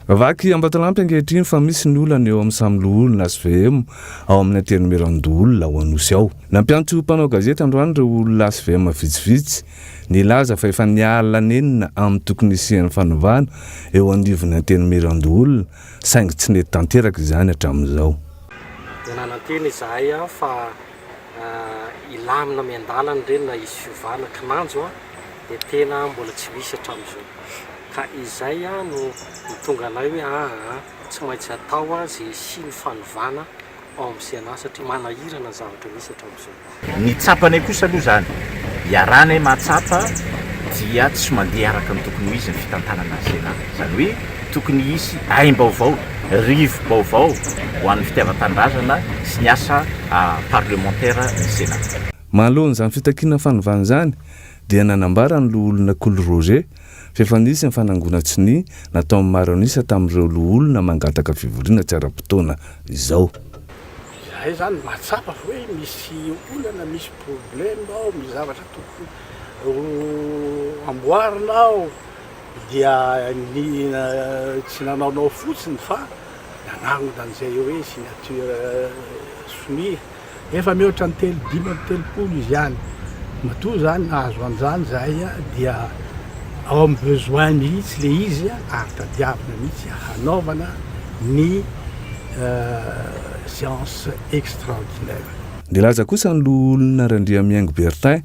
Vaky Ambatolampy ankehitriny fa misy ny olana eo amin'ny samy loholona hvm ao amin'ny Antenimierandoholona ao Anosy ao. Nampiantso mpanao gazety androany ireo olona hvm vitsivitsy nilaza fa efa niala nenina amin'ny tokony hisian'ny fanovana eo anivon'ny Antenimierandoholona saingy tsy nety tanteraka izany hatramin'izao. Dia nanantena izahay fa hilamina miandalana ireny na hisy fiovana kinanjo dia tena mbola tsy misy hatramin'izao. Ka izay no nitonga anay hoe aa tsy maintsy atao izay hisian'ny fanovana ao amin'ny Sénat satria manahirana ny zavatra misy hatramin'izao. Ny tsapanay kosa aloha izany, iarahanay mahatsapa dia tsy mandeha araka ny tokony ho izy ny fitantanana ny Sénat. Izany hoe tokony hisy aim-baovao, rivo-baovao ho an'ny fitiavan-tanindrazana sy ny asa parlemantera ny Sénat. Manoloana izany fitakiana fanovana izany dia nanambara ny loholona Kolo Roger fa efa nisy ny fanangonan-tsonia nataon'ny maro an'isa tamin'ireo loholona mangataka fivoriana tsy ara-potoana izao. Izahay izany mahatsapa fa hoe misy olana, misy problème ao, misy zavatra tokony ho amboarina ao, dia ny tsy nanaonao fotsiny fa nanangona an'izay hoe signature sonia. Efa mihoatra ny telo 35 izy any. Matoa izany nahazo an'izany izahay dia ao amin'ny besoin mihitsy ilay izy ary tadiavina mihitsy hanaovana ny séance extraordinaire. Nilaza kosa ny loholona Randriamihaingo Berthin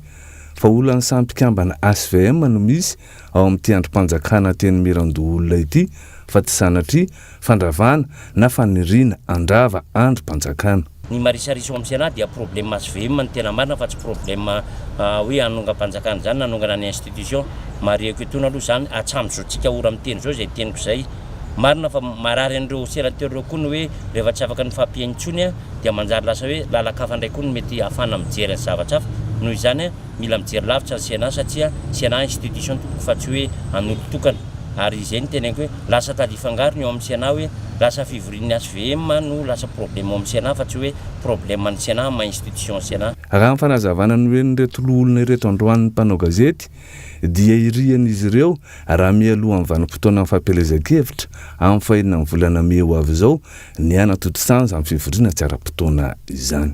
fa olan'ny samy mpikambana hvm no misy ao amin'ity andrim-panjakana Antenimierandoholona ity fa tsy sanatria fandravana na faniriana handrava andrim-panjakana. Ny marisarisa ao amin'ny Sénat dia problème hvm no tena marina fa tsy problème hoe hanongam-panjakana izany na hanongana ny institution. Marihiko etoana aloha izany hatramin'izao tsika ora miteny izao izay teniko izay. Marina fa marary an'ireo sénateur ireo koa ny hoe rehefa tsy afaka nifampihaino intsony dia manjary lasa hoe lalan-kafa indray koa no mety hahafahana mijery ny zavatra hafa. Noho izany mila mijery lavitra ny Sénat satria Sénat institution tompoko fa tsy hoe an'olon-tokana. Ary izay no teneniko hoe lasa tady hifangaro ny ao amin'ny Sénat hoe lasa fivorian'ny hvm no lasa problème ao amin'ny Sénat fa tsy hoe problème an'ny Sénat amin'ny maha institution Sénat. Raha ny fanazavana nohenon'ireto loholona ireto androany ny mpanao gazety dia irian'izy ireo raha mialohan'ny vanim-potoanan'ny fampielezan-kevitra amin'ny fahenina ny volana mey ho avy izao ny hanatontosana izany fivoriana tsy ara-potoana izany.